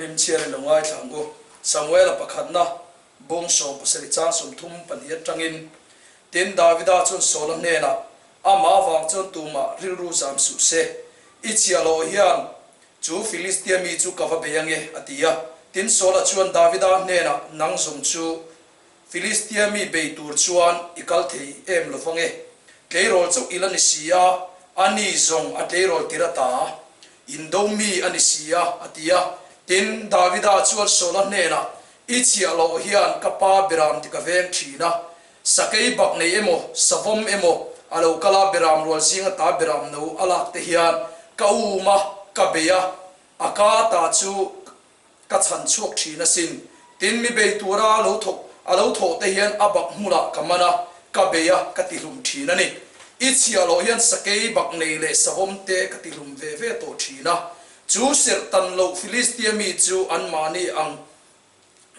Thurin chhiarin lo ngaithla ang u. Samuela pakhatna bung 17 chang 32 atangin, Tin, Davida chuan Saula hnenah, Amah avang chuan tumah rilru zam suh se. I chhiahhlawh hian chu Filistia mi chu ka va bei ange, a ti a. Tin, Saula chuan Davida hnenah, Nang zawng chu Filistia mi bei tur chuan i kal thei em lo vang e. Tleirawl chauh i la ni si a, a ni zawng a tleirawl tir ata indo mi a ni si a, a ti a. Tin, Davida chuan Saula hnenah, I chhiah loh hian ka pa beram ti ka veng thin a, sakei bak nei emaw, savawm emaw a lo kal a, beram rual zing ata beram no a lak te hian ka um a, ka bei a, a ka ata chu Ka chhan chhuak thin asin. Tin, mi bei tura a lo thawk, a lo thawh te hian a bak hmunah ka man a, ka bei a, ka tihlum thin a ni. I chhiah loh hian sakei bak nei leh savawm te ka tihlum ve ve tawh thin a. Chu serh tan loh Filistia mi chu anmahni ang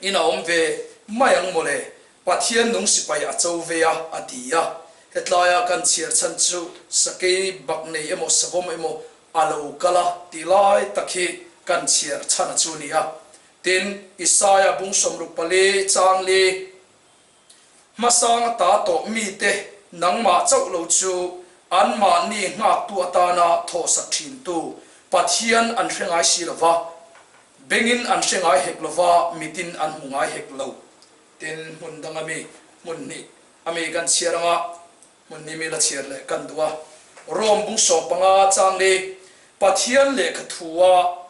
in a awm ve mai ang mawle, Pathian nung sipai a cho ve a, a ti a. Hetlaia kan chhiar chhan chu sakei bak nei emaw savawm emaw A lo kal a tih lai tak hi kan chhiar chhan a chu ni a. Tin, Isaia bung 64 chang li hmasang a ta tawh mite nangmah chauh lo chu anmahni nghaktu atana thawhsak thintu Pathian an hre ngai si lo va, bengin an hre ngai hek lo va, mitin an hmu ngai hek lo. Tin, hmun dang ami, hmun hnih ami kan chhiar anga Hmun ni mi la chhiar leh kan duh a. Rome bung 15 chang li Pathian lehkha thua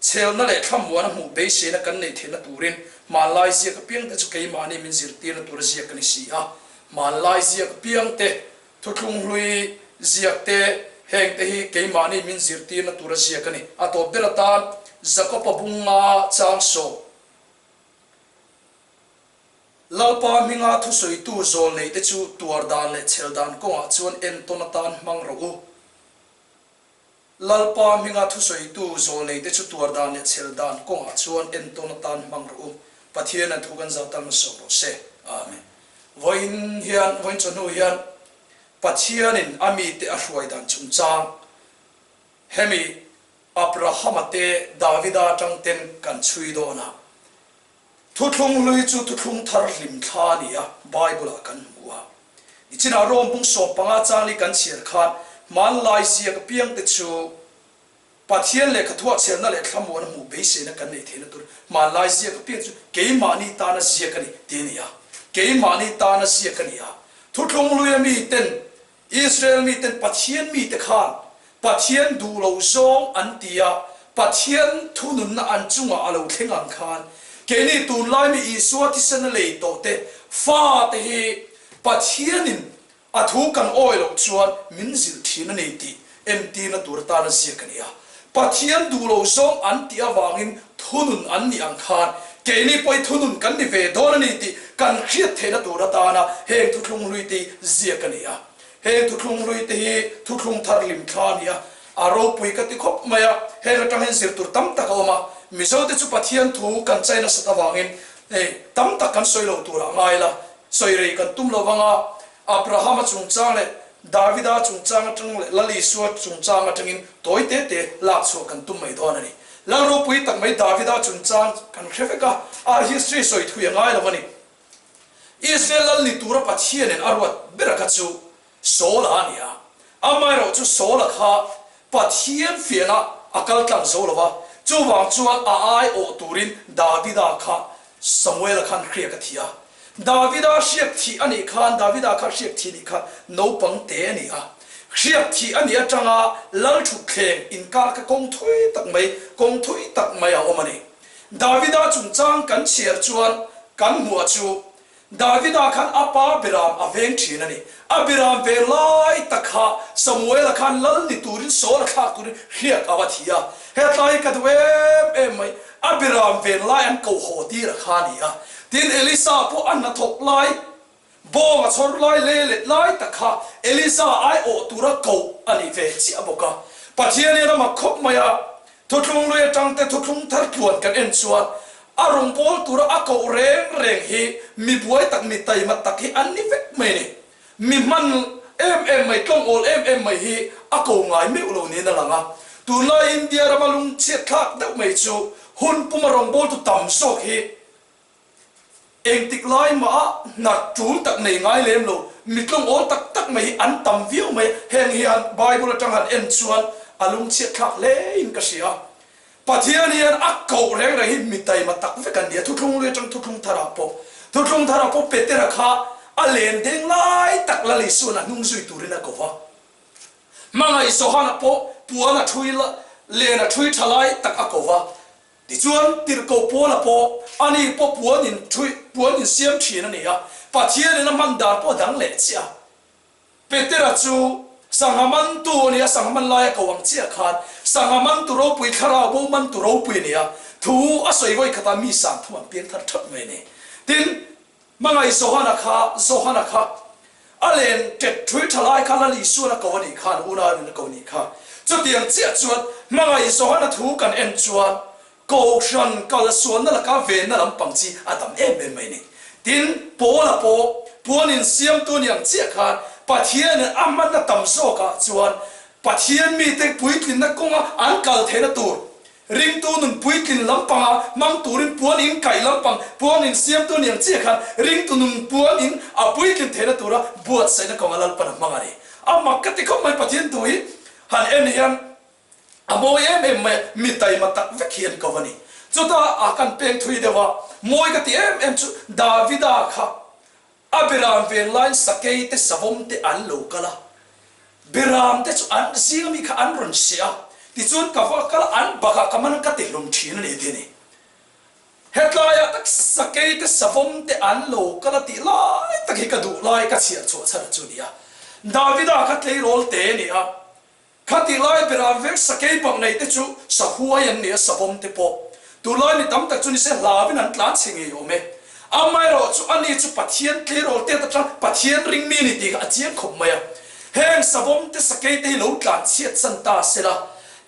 chhelna leh thlamuana hmuh beiseina kan neih theihna turin hmanlai ziak apiangte chu keimahni min zirtirna tura ziak a ni si a. Hmanlai ziak apiangte, thuthlung hlui ziakte, hengte hi keimahni min zirtirna tura ziak a ni. A tawp ber atan Jakoba bunga chang sawm. Lalpa hminga thusawitu zawl neite chu tuar dan leh chhel dan kawngah chuan entawn atan hmang rawh u. Lalpa hminga thusawitu zawl neite chu tuar dan leh chhel dan kawngah chuan entawn atan hmang rawh u. Pathian an thu kan zah tal hmasa rawh se. Amen. Vawiin hian, vawiin chawhnu hian Pathianin a mite a hruai dan chungchang hemi Abrahama te Davida atang ten kan chhui dawn a. Thuthlung hlui chu thuthlung thar hlim thla a ni a, Bible-ah kan hmu a. Nichinah Rome bung 15 changli kan chhiar khan hmanlai ziak apiangte chu Pathian lehkha thuahchhiarna leh thlamuana hmuh beiseina kan neih theihna tur hmanlai ziak apiang chu keimahni tana ziak a ni tih a ni a. Keimahni tana ziak a ni a. Thuthlung hluia miten Israel miten Pathian mite khan Pathian duh lo zawng an ti a, Pathian thununna an chungah a lo thleng ang khan keini tunlai mi Isua thisena lei tawh te fate hi Pathianin a thu kan awi loh chuan min zilh thin a ni tih entirna tur atana ziak a ni a. Pathian duh lo zawng an tih avangin thunun an nih ang khan keini pawh hi thunun kan ni ve dawn a ni tih kan hriat theihna tur atana heng thuthlung hlui te hi ziak a ni a. Heng thuthlung hlui te hi thuthlung thar hlim thla a ni a, a ropui ka ti khawp mai a, heng atang hian zir tur tam tak a awm a. Mizo te chu Pathian thu kan chai nasat avangin hei tam tak kan sawi lo turah ngai la, sawi rei kan tum lo vang a, Abrahama chungchang leh Davida chungchang atang leh Lal Isua chungchang atangin tawi te te lak chhuah kan tum mai dawn a ni. Lal ropui tak mai Davida chungchang kan hre vek a, a history sawi thui a ngai lo a ni. Israel lal ni tura Pathianin a ruat ber kha chu Saula a ni a, amaherawh chu Saula kha Pathian fiahna a kal tlang zo lo va, chuvang chuan a aiawh turin Davida kha Samuela khan hriak a thi a. Davida hriak thih a nih khan, Davida kha hriak thih nih khan naupang te a ni a. Hriak thih a nih atanga lal thutthleng inkar kha kawng thui tak mai, kawng thui tak mai a awm a ni. Davida chungchang kan chhiar chuan kan hmuh a chu Davida khan a pa Biram a veng thin a ni. A Biram veng lai tak kha Samuela khan lal ni turin Saul a thlak turin hriak a va thi a. Hetlai hi ka duh em em mai. A Biram ven lai an koh haw tir a kha a ni a. Tin, Elisa pawh a hnathawk lai, bawng a chhawr lai leh let lai tak kha Elisa aiawh tura koh a ni ve chiah bawk a. Pathian hian a mak khawp mai a. Thuthlung lui atang te thuthlung thar tluan kan en chuan a rawngbâwl tura a koh reng reng hi mi buai tak, mi taima tak hi an ni vek mai a ni. Mi hman em em mai, tlawng awl em em mai hi a ko ngai meuh lo niin a lang a. Tunlai India rama lungchhiat thlak deuh mai chu Hun puma rawngbawltu tam zawk hi engtik lai mah hna tul tak nei ngai lem lo, mitlung awl tak tak mai hi an tam viau mai a. Heng hian Bible atang han en chuan a lungchhiat thlak hle in ka hria. Pathian hian a koh reng reng hi mi taima tak vek an ni a, thuthlung lui atang thuthlung tharah pawh. Thuthlung tharah pawh Petera kha a len deng lai tak Lal Isua'n a hnung zui turin a ko va. Hmangaih Johana pawh puan a thui len a thui tha lai tak a ko va. Tichuan, tirhkoh Paula pawh ani pawh puan in thui puan in siam thin a ni a, Pathianin a hman dan pawh a dang leh chiah a. Petera chu sangha mantu a ni a, sangha man laia ko ang chiah khan sangha mantu ropui, thlarau bo mantu ropui a ni a, thu a sawi vawi khatah mi sang thum an piang thar thap mai a ni. Tin, Hmangaih Johana kha, Johana kha a len tet thui tha lai kha Lal Isuan a ko a nih khan, unauin a ko a nih kha. Chutiang chiah chuan Hmangaih Johana thu kan en chuan Kohhran kalsualna laka venna lampang chi a tam em em mai a ni. Tin, Paula pawh puan insiamtu ni ang chiah khan Pathianin a hmanna tam zawkah chuan Pathian mite puitlinna kawnga an kal theihna tur Ringtu nun puitlin lampanga hmang turin puan in kaih lampang puan in siamtu ni ang chiah khan ringtu nun puan in a puitlin theihna tura buatsaihna kawnga Lalpan a hmang a ni. A mak ka ti khawp mai Pathian thu hi han en hian a mawi em em mai a, mi taima tak vek hi an ko a ni. Chutah a kan peng thui deuh a, mawi ka ti em em chu Davida kha A beram veng laiin sakei te savawm te an lo kal a, beram te chu an zing ami kha an rawn seh a, tichuan ka va kal a, an bakah ka man ka ti hlum thin a ni ti a ni. Hetlaiah tak sakei te savawm te an lo kal a tih lai tak hi ka duh lai ka chhiar chhuah chhan a chu a ni a. Davida kha tleirawl te a ni a, Khatih lai berah vek sakei bak nei te chu sahuai an ni a, savawm te pawh. Tunlai mi tam tak chu nise hlauin an tlan chhe ngei awm e. Amaherawh chu ani chu Pathian tleirawl tet atang Pathian ring mi ni tih kha a chiang khawp mai a. Heng savawm te sakei te hi lo tlan chhiat chan ta se la,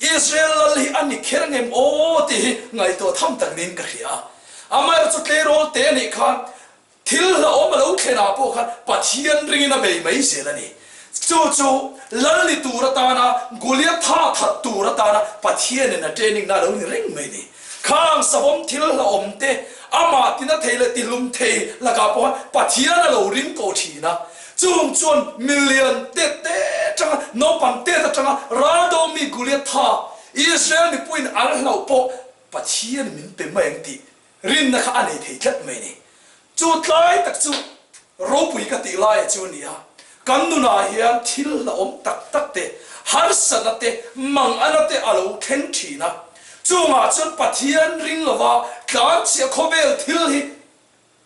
Israel lal hi a ni kher ngem aw tih hi ngaihtuah tham tak niin ka hria a. Amaherawh chu tleirawl te anih khan Thil hlauhawm a lo thlen ah pawh khan Pathian ringin a bei mai zel a ni. Chu chu lal ni tur atana Goliath tha that tur atana Pathianin a training na a lo ni reng mai ni. Khang savawm thil hlauhawm te amah tina thei leh tihlum thei lakah pawh khan Pathian a lo ring ko thin a. Chung chuan milian tet te atanga naupang tet atanga ral do mi Goliath tha Israel mipuiin an hlauh pawh Pathian min pe mai ang tih Rinna kha a nei thei tlat mai ni. Chu tlai tak chu ropui ka tih laia chu a ni a, kan nunah hian thil hlauhawm tak tak te, harsatna te, mangana te a lo thleng thin a. Chungah chuan Pathian ring lova tlanchhiah khawvel thil hi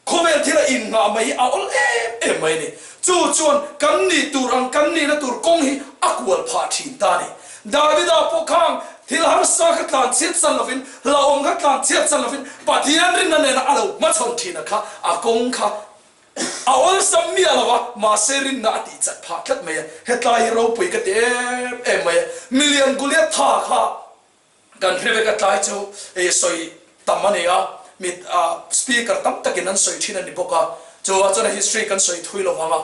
khawvel thila innghah mai hi a awl em em mai a ni. Chu chuan kan nih tur ang kan nihna tur kawng hi a kual phah thin ta a ni. Davida pawh khang thil harsa kha tlan chhiat chan lovin, hlauhawm kha tlan chhiat chan lovin Pathian rinna nena a lo hmachhawn thin a kha a kawng kha a awlsam miah lo a, mahse rinna a tih chat phah tlat mai a. Hetlai hi ropui ka ti em em mai a, milian Goliath tha kha Kan hre vek a tlai chu hei sawi tam a ni a, mi speaker tam takin an sawi thin a ni bawk a, chuvah chuan a history kan sawi thui lo vang a,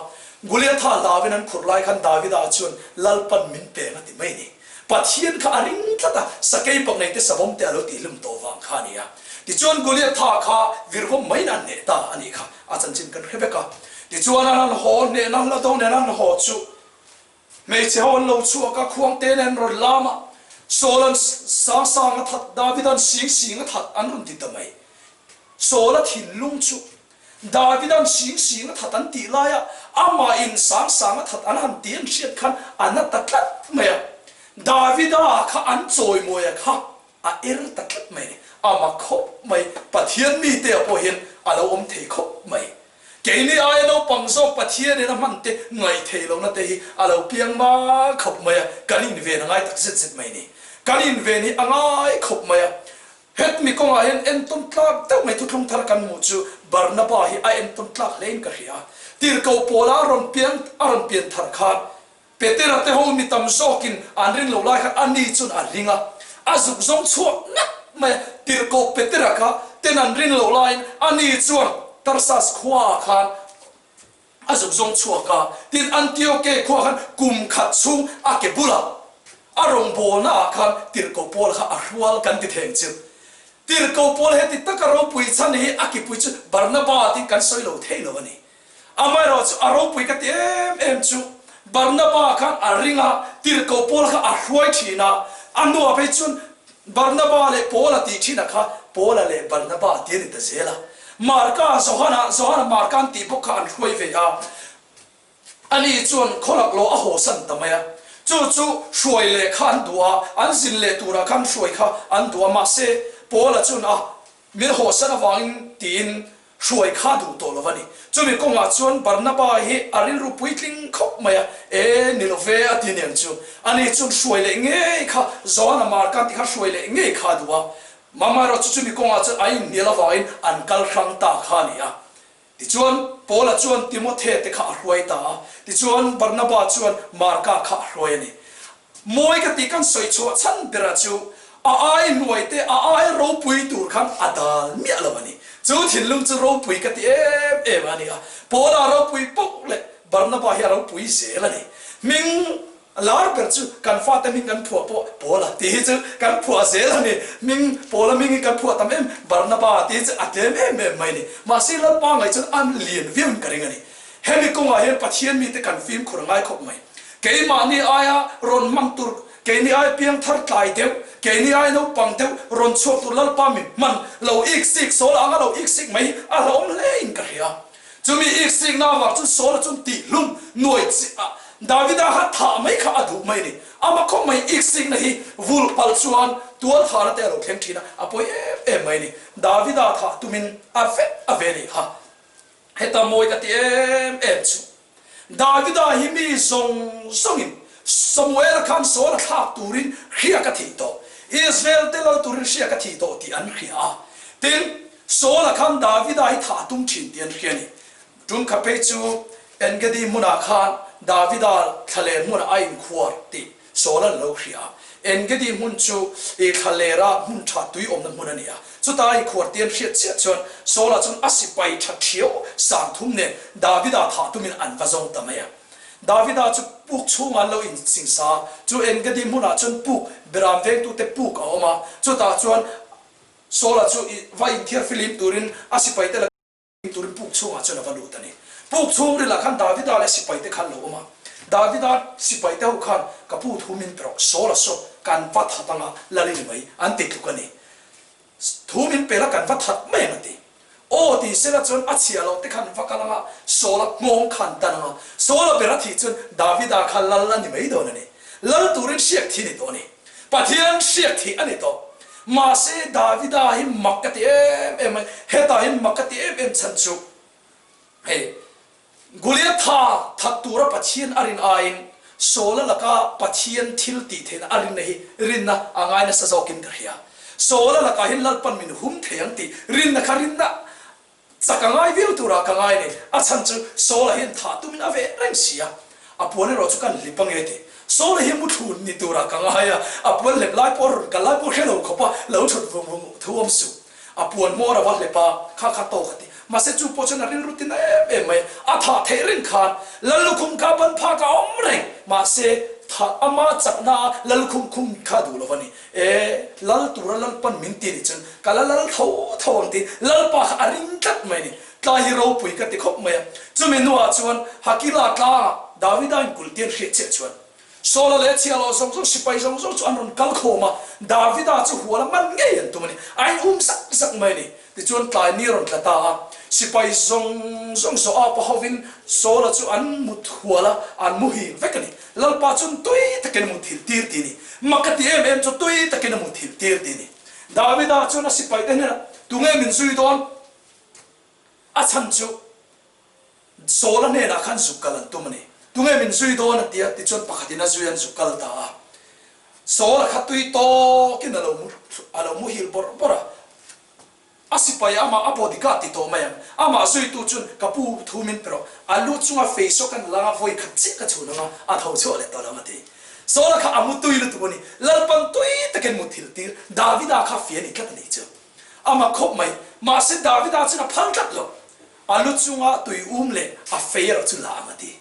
Goliatha hlauin an khurh lai khan Davida chuan Lalpan min peng a ti mai a ni. Pathian kha a ring tlat a, sakei pak nei te savawm te a lo tihhlum tawh vang kha a ni a. Tichuan Goliatha kha virvawm maiin a hneh ta a nih kha, a chanchin kan hre vek a. Tichuan an han haw hnehna hla do nen an haw chu Hmeichhe ho an lo chhuak a, khuangte nen an rawn lam a, Saul-a'n sang sang a that, David-a'n sing sing a that an rawn ti ta mai. Saul-a thinlung chu David-a'n sing sing a that an tih laia amahin sang sang a that an han tih an hriat khan a na ta tlat mai a. Davida kha an chawimawia kha a er ta tlat mai a ni. A mak khawp mai, Pathian mite ah pawh hian a lo awm thei khawp mai. Keini aia naupang zawk Pathianin a hman te ngaih theih lohna te hi a lo piang hma khawp mai a, kan inven a ngai tak zet zet mai ni. Kan inven hi a ngai khawp mai a. Hetmi kawngah hian entawn tlak deuh mai thuthlung thar kan hmuh chu Barnaba hi a entawn tlak hlein ka hria. Tirhkoh Paula a rawn piang a rawn pian thar khan Petera te ho mi tam zawkin an ring lo lai khan a ni chuan a ring a, a zuk zawng chhuak ngat mai a. Tirhkoh Petera kha ten an ring lo laiin a ni chuan Tarsas khuaah khan a zuk zawng chhuak a, tin Antioke khuaah khan kum khat chhung a ke bulah a rawngbawlnaah khan Tirhkoh Paula kha a hrual kan ti theng chu. Tirhkoh Paul heti taka ropui chhan hi a kipui chu Barnaba tiin kan sawi lo thei lo a ni. Amaherawh chu a ropui ka ti em em chu Barnaba khan a ring a, Tirhkoh Paul kha a hruai thin a, a hnuah phei chuan Barnaba leh Paula tih thinah kha Paula leh Barnaba tih a ni ta zel a. Marka, Johana, Johana Marka an tih bawk kha an hruai ve a. Ani chuan khawlak lo a hawsan ta mai a, chu chu hruai leh kha an duh a, an zin leh turah khan hruai kha an duh a, mahse Paula chuan a min hawsan avangin tiin hruai kha a duh tawh lo a ni. Chumi kawngah chuan Barnaba hi a rilru puitling khawp mai a, E, ni lo ve a ti nen chu. Ani chuan hruai leh ngei kha, Johana Marka tih kha hruai leh ngei kha a duh a, Mamaerawh chu chumi kawngah chuan a inhnial avangin an kal hrang ta kha a ni a. Tichuan, Paula chuan Timothe te kha a hruai ta a, tichuan Barnaba chuan Marka kha a hruai a ni. Mawi ka tih kan sawi chhuah chhan berah chu a ai hnuai te, a ai ropui tur khan a dal miah lo a ni. Chu thinlung chu ropui ka ti em em a ni a, Paula ropui poh leh Barnaba hi a ropui zel a ni. Hming Lar ber chu kan fate hming kan phuah pawh Paula tih hi chu kan phuah zel a ni. Hming Paula hming hi kan phuah tam em, Barnaba tih hi chu a tlem em em mai a ni. Mahse Lalpa ngaih chuan an lian viauin ka ring a ni. Hemi kawngah hian Pathian mite kan fimkhur a ngai khawp mai. Keimahni aia rawn hmang tur, keini aia piang thar tlai deuh, keini aia naupang deuh rawn chhuak tur Lalpa min hman lo iksik, sawl anga lo iksik mai hi a hlauhawm hlein ka hria. Chumi iksikna avang chuan Saula chuan tihhlum nuai chi a Davida kha thah mai kha a duh mai a ni. Ama khawp mai iksikna hi vul palh chuan tual thahna te a lo thleng thin a, a pawi em em mai a ni. Davida thah tumin a vek a ve nih kha. Heta mawi ka ti em em chu Davida hi mi zawng zawngin Samuela khan Saula thlak turin hriak a thih tawh, Israel te lal turin hriak a thih tawh tih an hria a. Tin, Saula khan Davida hi thah a tum thin tih an hria a ni. Tum kha phei chu Engedi hmunah khan Davida thlaler hmunah a inkhuar tih Saula'n a lo hria a. Engedi hmun chu i thlalera hmun tha tui awmna hmun a ni a. Chuta a inkhuar tih an hriat chiah chuan Saula chuan a sipai tha thiau 30 nen Davida thah tumin an va zawng ta mai a. Davida chu puk chhungah an lo insingsa a, chu Engedi hmunah chuan puk beram vengtute puk a awm a, chutah chuan Saula chu i va inthiar filim turin a sipaite la turin puk chhungah chuan a va lut a ni. Puk chhungrilah khan Davida leh sipaite kha an lo awm a. Davida sipaite ho khan, Ka pu thu min pe rawh, Saula saw kan va that anga lal i ni mai, an ti tluk a ni. Thu min pe la kan va that mai ang a ti. Aw ti sela chuan a chhiah loh te khan va kal anga Saula nghawng khan tan anga Saula ber a thih chuan Davida kha lal a ni mai dawn a ni. Lal turin hriak thi ni tawh a ni. Pathian hriak thih a ni tawh. Mahse Davida hi mak ka ti em em mai. Hetah hian mak ka ti em em chhan chu hei Goliatha that tura Pathian a rin aiin Saula laka Pathian thil tih theihna a rinna hi rinna a ngai nasa zawkin ka hria. Saula lakah hian Lalpan min hum thei ang tih rinna kha rinna chak a ngai viau turah ka ngai a ni. A chhan chu Saula hian thah tumin a veh reng si a, a puan erawh chu kan hlip ange tih. Saula hi muthlun ni turah ka ngai a, a puan hlep lai pawh a rawn kal lai pawh hre lo khawp a, lo thut vung vung thu awm suh. A puan hmawr a va hlep a, kha kha tawk a ti. Mahse chu pawh chuan a rilru tin em em mai a, a thah theih reng khan Lallukhum kha ban phak a awm reng. Mahse thah ama chakna a Lallukhum khum kha duh lo a ni. E, Lal tura Lalpan min ti nih chuan ka la lal tho tho ang tiin Lalpa kha a ring tlat mai a ni. Tlai hi ropui ka ti khawp mai a. Chumi hnuah chuan Hakila tlangah Davida inkulh tir hriat chiah chuan Saula leh chhiahhlawh zawng zawng, sipai zawng zawng chu an rawn kal khawm a, Davida chu hual a man ngei an tum a ni. A in um zak zak mai a ni. Tichuan tlai ni a rawn tla ta a, sipai zawng zawng Joab-a hovin Saula chu an mut hual a, an muhil vek a ni. Lalpa chuan tui takin a muthilh tir ti a ni. Mak a ti em em chu tui takin a muthilh tir ti a ni. Davida chuan a sipaite hnenah, Tunge min zui dawn? A chhan chu Saula hnenah khan zuk kal an tum a ni. Tunge min zui dawn a ti a, tichuan pakhatin a zui an zuk kal ta a. Saula kha tui tawkin a lo mu a lo muhil bawrh bawrh a. A sipai amah a bodyguard ti tawh mai ang. Amah zuitu chuan ka pu thu min pe rawh, a lu chunga fei saw kan la anga vawi khat chiah ka chhun anga a tho chhuah leh tawh lo ang a ti. Saula kha a mu tui lutuk a ni. Lalpan tui takin muthilh tir Davida kha fia ni tlat a ni chu. A mak khawp mai. Mahse Davida chuan a phal tlat lo. A lu chunga tui um leh a fei erawh chu la ang a ti.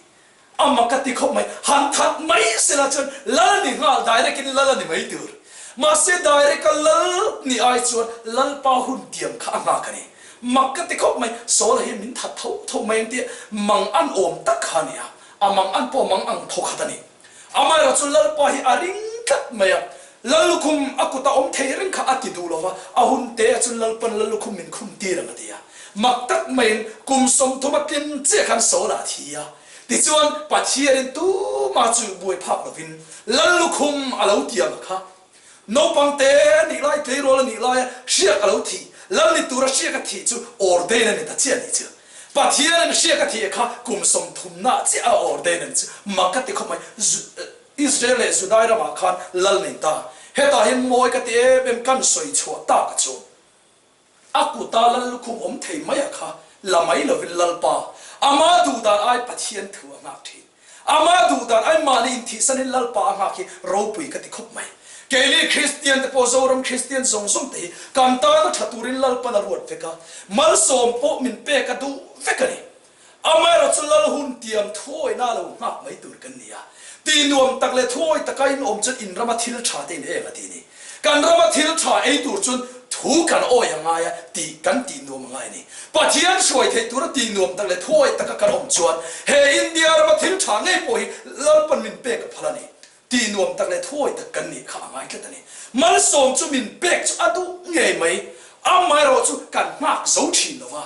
A mak a ti khawp mai. Han that mai sela chuan lal a ni nghal, direct in lal a ni mai tur. Mahse direct a Lal nih ai chuan Lalpa hun tiam kha a nghak a ni. Mak ka ti khawp mai, Saul hi min that tho tho mai ang tih mang an awm tak kha a ni a, a mang an pawh mang ang tho khat a ni. Amaherawhchu Lalpa hi a ring tlat mai a, Lal lukhum a kuta awm thei reng kha a ti duh lo va, a hun te ah chuan Lalpan Lal lukhum min khum tir ang a ti a. Mak tak maiin kum 30 a tlin chiah khan Saul ah a thi a. Tichuan Pathianin tumah chu buai phak lovin Lal lukhum a lo tiam a kha. Naupang te a nih lai, tleirawl a nih laia hriak a lo thih, Lal ni tura hriak a thih chu ordain a ni ta chiah a nih chu. Pathianin hriak a thih kha kum sawmthumna chiah a ordain a ni chu. Mak ka ti khawp mai, Israel leh Judai ramah khan Lal nei ta. Hetah hian mawi ka ti em em kan sawi chhuah tak a chu. A kuta Lal lukhum awm thei mai a kha la mai lovin Lalpa, ama duhdan ai Pathian thu a nghak thin. Ama duhdan ai mahni inthihsanin Lalpa a nghak hi ropui ka ti khawp mai. Keini Kristian te pawh Zoram Kristian zawng zawng te hi kan tana tha turin Lalpan a ruat vek a, malsawm pawh min pek a duh vek a ni. Amaherawhchu Lal hun tiam thuawihna a lo nghak mai tur kan ni a. Tih nuam tak leh thuawih taka in awm chuan in rama thil tha te in eng a ti ni. Kan rama thil tha ei tur chuan thu kan awih a ngai a tih kan tih nuam a ngai a ni. Pathian hruai theih tura tih nuam tak leh thuawih taka kan awm chuan he India rama thil tha ngei pawh hi Lalpan min pek a phal a ni. Tih nuam tak leh thuawi tak kan nih kha a ngai tlat a ni. Malsawm chu min pek chu a duh ngei mai. Amaherawh chu kan nghak zo thin lo va.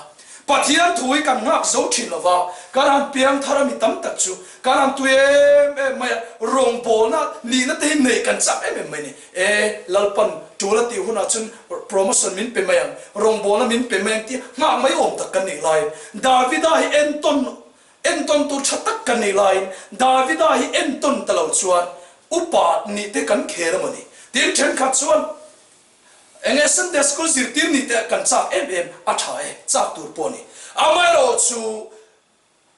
Pathian thu hi kan nghak zo thin lo va. Kan han piang thar a mi tam tak chu kan han tui em em mai a, rawngbawlna nihna te hi neih kan chak em em mai a ni. E, Lalpan tul a tih hunah chuan promotion min pe mai ang, rawngbawlna min pe mai ang tih nghak mai awm tak kan nih laiin Davida hi entawn Entawn tur tha tak kan nih laiin Davida hi entawn ta lo chuan upa nih te kan khel a maw ni? Tin, thenkhat chuan enge Sunday School zirtir nih te kan chak em em a tha e, chak tur pawh a ni. Amaherawhchu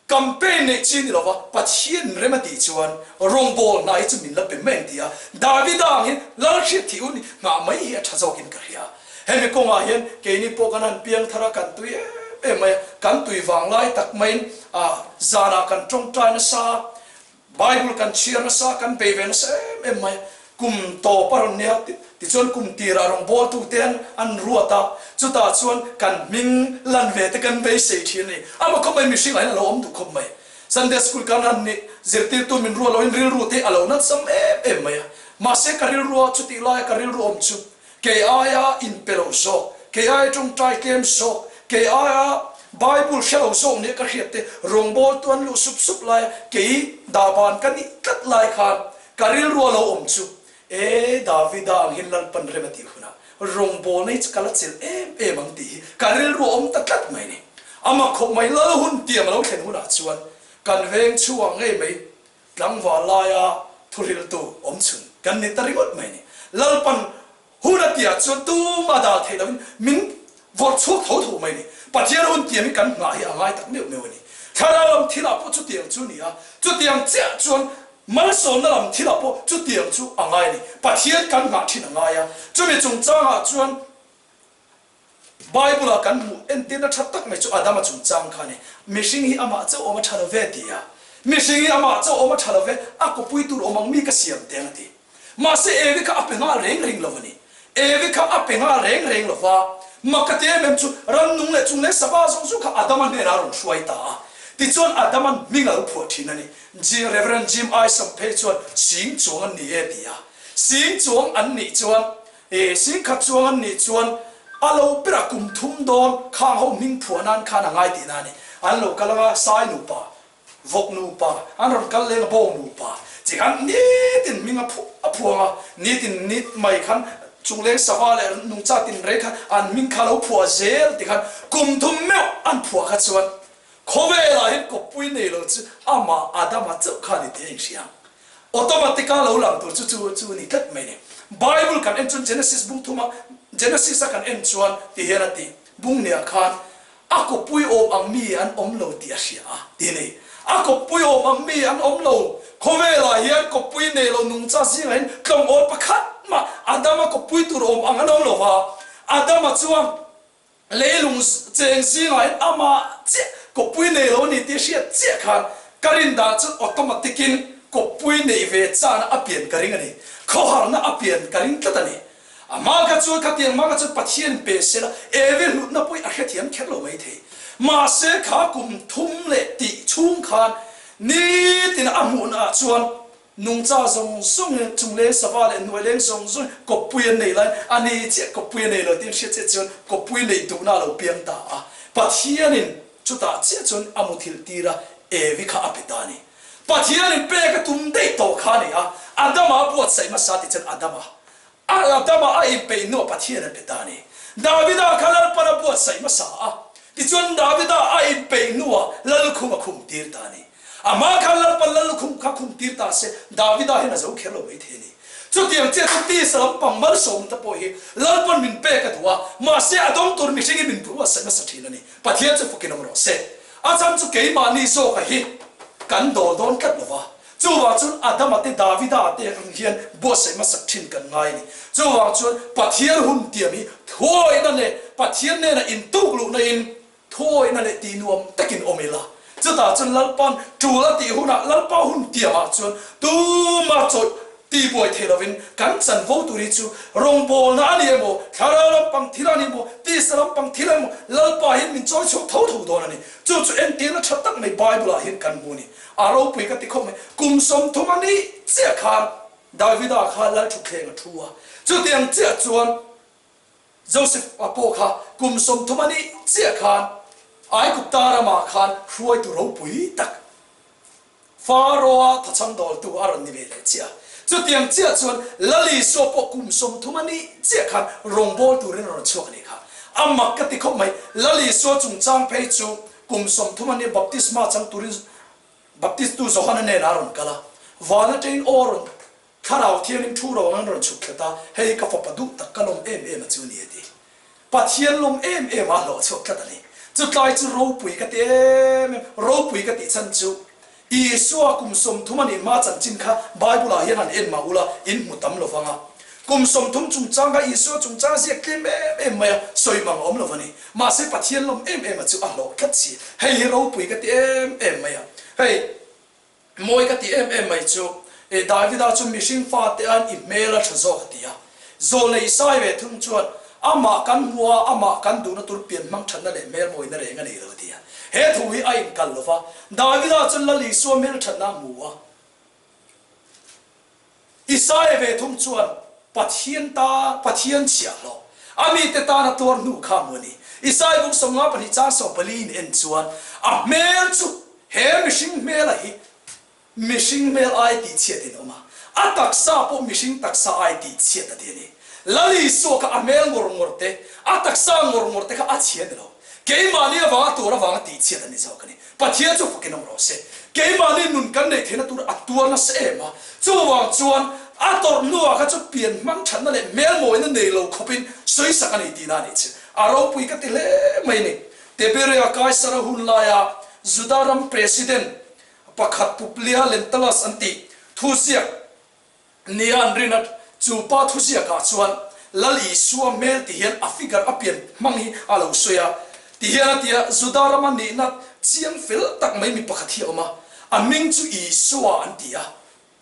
campaign neih chi ni lova Pathian rem a tih chuan rawngbawl hna hi chu min la pe mai ang ti a, Davida ang hi Lal hriat thih hun nghah mai hi a tha zawkin ka hria. Hemi kawngah hian keini pawh kan han piang thar a, kan tui em em mai a, kan tui vang lai tak maiin zanah kan tawngtai nasa a, Bible kan chhiar nasa a, kan bei ve nasa em em mai a, kum tawp a rawn nia tichuan kum tirah rawn bawltute an an ruat a, chutah chuan kan hming lan ve te kan beisei thin a ni. Amah khawp mai mihringah hian a lo awm duh khawp mai. Sunday school kan han nih zirtirtu min ruat loin rilru te a lo natsam em em mai a, mahse ka rilrua chutih laia ka rilru awm chu Kei aia inpe lo zawk, kei aia tawngtai tlem zawk, kei aia Bible hre lo zawk nia ka hriat te rawngbawltu an luh sup sup laia kei dahban ka nih tlat lai khan ka rilru a lo awm chu, E Davida ang hian Lalpan rem a tih hunah rawngbawlna hi chu ka la chelh em em ang tih hi ka rilru a awm ta tlat mai ni. Amah khawp mai Lal hun tiam a lo thlen hunah chuan kan veng chhuak ngei mai Tlangval laia thuhriltu awm chhun kan ni ta ringawt mai ni. Lalpan hun a tiah chuan tumah dal theih loin min vawrh chhuak tho tho mai ni. Pathian hun tiam hi kan nghah hi a ngai tak meuh meuh a ni. Thlarau lam thilah pawh chutiang chu a ni a, chutiang chiah chuan malsawmna lam thilah pawh chutiang chu a ngai a ni. Pathian kan nghah thin a ngai a, chumi chungchangah chuan Bible-a kan hmuh entirna tha tak mai chu Adama chungchang kha a ni. Mihring hi amah chauh awm a tha lo ve ti a. Mihring hi amah chauh awm a tha lo ve, a kawpui tur awm ang mi ka siam teng a ti. Mahse Evi kha a pe nghal reng reng lo a ni. Evi kha a pe nghal reng reng lo va. Mak ka ti em em chu rannung leh chung leh sava zawng zawng kha Adama hnenah a rawn hruai ta a. Tichuan Adama'n hming a lo phuah thin a ni. Reverend Jim Isom phei chuan sing chuang an ni e ti a. Sing chuang an nih chuan E, singkhat chuang an nih chuan a lo ber a kum thum dawn khang ho hming phuah nan khan a ngai tihna a ni. An lo kal anga sai nupa, vawk nupa, an rawn kal leng a bawng nupa chi khan nitin hming a phuah a phuang a, nitin nit mai khan chungleng sava leh nungcha tin reng khan an hming kha lo phuah zel ti khan kum thum meuh an phuah kha chuan Khawvelah hian kawppui nei lo chu amah Adama chauh kha a ni tih a inhria. Automatic-a lo lang tur chu chu chu a ni tlat mai ni. Bible kan en chuan Genesis bung thuma Genesis-a kan en chuan ti hian a ti, bung nia khan a kawppui awm ang mi an awm lo tih a hria a ti a ni. A kawppui awm ang mi an awm lo. Khawvelah hian kawppui nei lo nungcha zingah hian tlawmngawl pakhat mah Adama kawppui tur awm ang an awm lo va. Adama chuan Leilung cheng zingah hian amah chiah kawppui nei lo a ni tih hriat chiah khan ka rin dan chu automatic in. kawppui neih ve chana a pian ka ring a ni. Khawharna a pian ka ring tlat a ni. A hma kha chuan khatiang hma kha chuan Pathian pe sela Evi hlutna pawhin a hrethiam kher lo mai thei. Mahse kha kum thum leh tih chhung khan nitina a hmuhna ah chuan nungcha zawng zawng in chungleng sava leh hnuaileng zawng zawng in kawppui an nei laiin a ni chiah kawppui a nei lo tiin hriat chiah chuan kawppui neih duhna a lo piang ta a. Pathianin chutah chiah chuan a muthilh tir a, Evi kha a pe ta a ni. Pathianin pek a tum daih tawh kha a ni a, Adama a buatsaih hmasa tih chuan Adama A Adama a inpeih hnuah Pathian a pe ta a ni. Davida kha Lalpan a buatsaih hmasa a, tichuan Davida a inpeih hnuah Lallukhum a khum tir ta a ni. Amah khan Lalpan Lallukhum kha khum tir ta se, Davida hian a zo kher lo mai thei a ni. Chutiang chiah chu tisa lampang malsawmna pawh hi Lalpan min pek a duh a, mahse a dawng tur mihringin min buatsaih hmasa thin a ni. Pathian chu fakin awm rawh se. A chhan chu keimahni zawka hi kan dawl dawn tlat lo va. Chuvang chuan Adama te Davida te ang hian buatsaih hmasak thin kan ngai a ni. Chuvang chuan Pathian hun tiam hi thuawihna leh Pathian nena intuk luhna in thuawihna leh tih nuam takin awm ila. Chutah chuan Lalpa'n tul a tih hunah Lalpa hun tiamah chuan tuma chawih tihbuai thei lovin kan chanvo tur hi chu rawngbawlna a ni emaw, thlarau lampang thil a ni emaw, tisa lampang thil emaw Lalpa hian min chawi chhuak tho tho dawn a ni. Chu chu entirna tha tak mai Bible ah hian kan hmu a ni. A ropui ka ti khawp mai. Kum 30 a nih chiah khan Davida kha lal thutthleng a thu a. Chutiang chiah chuan Joseph a pawh kha kum 30 a nih chiah khan Aigupta ramah khan hruaitu ropui tak Pharaoh-a thachhang dawltu a rawn ni ve leh chiah a. Chutiang chiah chuan Lal Isua pawh kum 30 a nih chiah khan rawngbâwl turin a rawn chhuak a nih kha. A mak ka ti khawp mai. Lal Isua chungchang phei chu Kum 30 a nia baptisma chang turin Baptistu Johana nen a rawn kal a, van atangin aw rawn Thlarau Thiangin thu ro angin rawn chhuk thlat a, hei ka fapa duh tak ka lawm em em a chu ni a ti. Pathian lawm em em a hlawh chhuak tlat a ni. Chutlai chu ropui ka ti em em, ropui ka tih chhan chu Isua kum 30 a nih hma chanchin kha Bible ah hian han en mah ula in hmu tam lo vang a. Kum 30 chungchang kha Isua chungchang ziak tlem em em mai a, sawi mang a awm lo va ni. Mahse Pathian lawm em em a chu a hlawh tlat si. Hei hi ropui ka ti em em mai a. Hei mawi ka ti em em mai chu e Davida chu mihring fate an i hmel a tha zawk a ti a. Zawlnei Isai ve thung chuan amah kan hmu a, amah kan duhna tur pian hmang thatna leh hmel mawina reng a nei lo a ti a. He thu hi a inkal lo va. Davida chuan Lal Isua hmel thatna a hmu a. Isaia ve thung chuan Pathian ta, Pathian chhiahhlawh, a mite tana tuar hnu kha hmu a ni. Isaia bung 54 chang 14 in en chuan a hmel chu he mihring hmela hi mihring hmel ai tihchhiat in awm a, a taksa pawh mihring taksa ai tihchhiat a ti a ni. Lal Isua kha a hmel ngawr ngawr te, a taksa ngawr ngawr te kha a chhia ni lo. Keimahni avanga tuar avanga tihchhiat a ni zawk a ni. Pathian chu fakin awm rawh se. Keimahni nun kan neih theihna tur a tuar nasa em a, chuvang chuan a tawrh hnuah kha chu pian hmang thatna leh hmelmawina nei lo khawpin sawisak a ni tihna a nih che. A ropui ka ti hle mai a ni. Tiberia Kaisara hun laia Juda ram president pakhat Puplia Lentulus an tih thuziak Nia an rin a, chu pa thuziakah chuan Lal Isua hmel ti hian a figure a pian hmang hi a lo sawi a. Ti hian a ti a, Juda rama nihna chiang fel tak mai mi pakhat hi a awm a, a hming chu Isua an ti a.